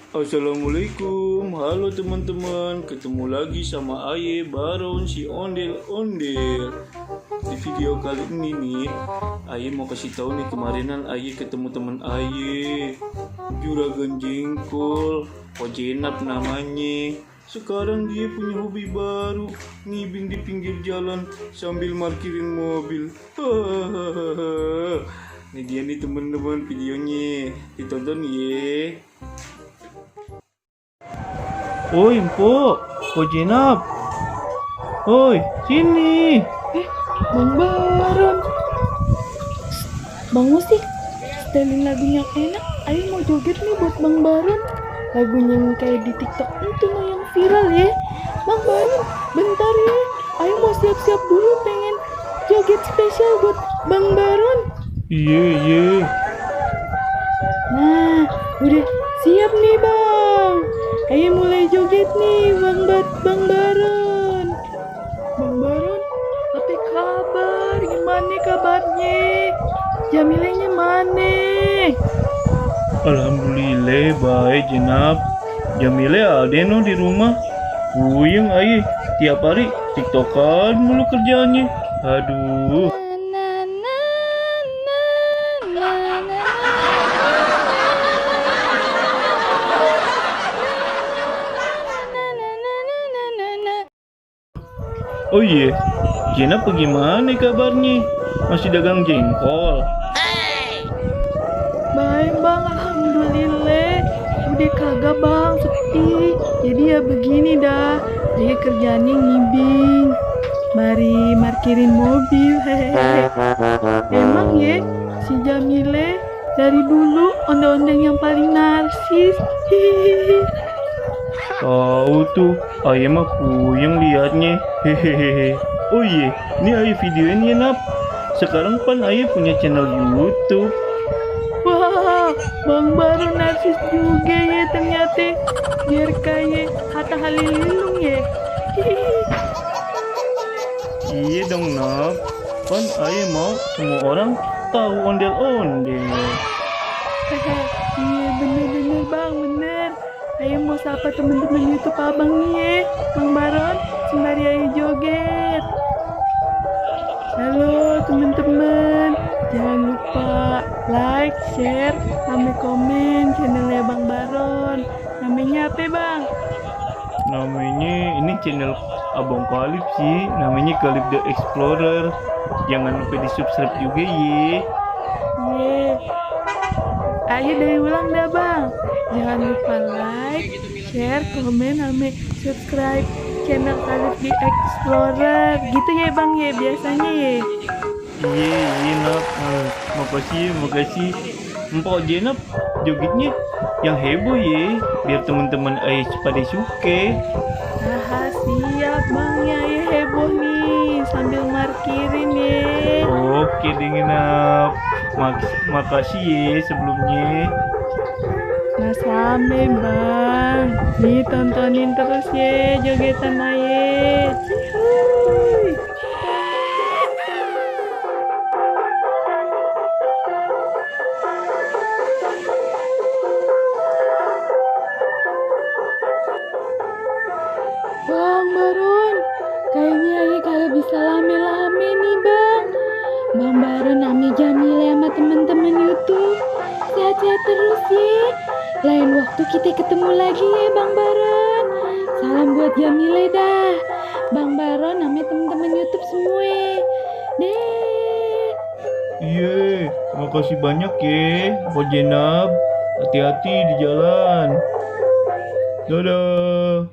Assalamualaikum, halo teman-teman. Ketemu lagi sama Aye Baron si ondel-ondel. Di video kali ini nih, Aye mau kasih tahu nih, kemarinan Aye ketemu teman Aye, Juragan Jengkol, Ojenap namanya. Sekarang dia punya hobi baru, ngibing di pinggir jalan sambil parkirin mobil. Ini dia nih teman-teman videonya, ditonton ye. Oi Mpok, Ojenap. Oi, sini. Bang Baron. Bang Musik, setelin lagunya enak. Ayo mau joget nih buat Bang Baron. Lagunya yang kayak di TikTok itu loh yang viral ya. Bang Baron, bentar ya. Ayo mau siap-siap dulu, pengen joget spesial buat Bang Baron. Iya. Nah, udah siap nih Bang. Ayo mulai joget nih Bang Baron. Bang Baron, apa kabar? Gimana kabarnya? Jamilanya mana? Alhamdulillah baik Jenap. Jamile ada no di rumah. Puyeng Aye, tiap hari tiktokan mulu kerjaannya. Aduh. Oh iya, Jenap bagaimana kabarnya? Masih dagang jengkol? Baik Bang, alhamdulillah. Udah kagak Bang, sepi. Jadi ya begini dah. Dia kerjanya ngibing. Mari parkirin mobil. Hehehe. Emang ya si Jamile dari dulu ondel-ondel yang paling narsis. Hihihi. Tahu tuh, Aye mah puyeng liatnya. Hehehe. Oh iya, ini Aye videoin ya Nap. Sekarang pan Aye punya channel YouTube. Wah, Bang Baron narsis juga ya ternyata. Biar kayak Hatta Halilintar ya. Iya dong Nap. Pan Aye mau semua orang tahu ondel-ondel. Iya bener Bang, bener. Ayo mau sapa temen-temen YouTube abang nih ya, Bang Baron, sembari ayo joget. Halo temen-temen, jangan lupa like, share, sama komen channelnya Bang Baron. Namanya apa Bang? Namanya ini channel Abang Kalib sih. Namanya Kalib The Explorer. Jangan lupa di subscribe juga ye. Iya. Ayo dari ulang dah Bang. Jangan lupa like, share, komen, sama subscribe channel Kalib The Explorer. Gitu ya Bang ya biasanya ya. Iya Nap. Makasih. Mpok Jenap jogetnya yang heboh ye, biar teman-teman Aye pada suka. Siap Bang ya heboh nih sambil markirin ya. Oke dingin Nap. Makasih ye sebelumnya. Nah same Bang, nih tontonin terus ya jogetan Aye. Cihuy. Bang Baron, kayaknya Aye kagak bisa lame-lame nih Bang. Bang Baron ame Jamile sama temen-temen YouTube. Sehat-sehat terus ya. Lain waktu kita ketemu lagi ya Bang Baron. Salam buat Jamile dah. Bang Baron ame temen-temen YouTube semua. Deh. Iya, makasih banyak ya, Mpok Jenab. Hati-hati di jalan. Dadah.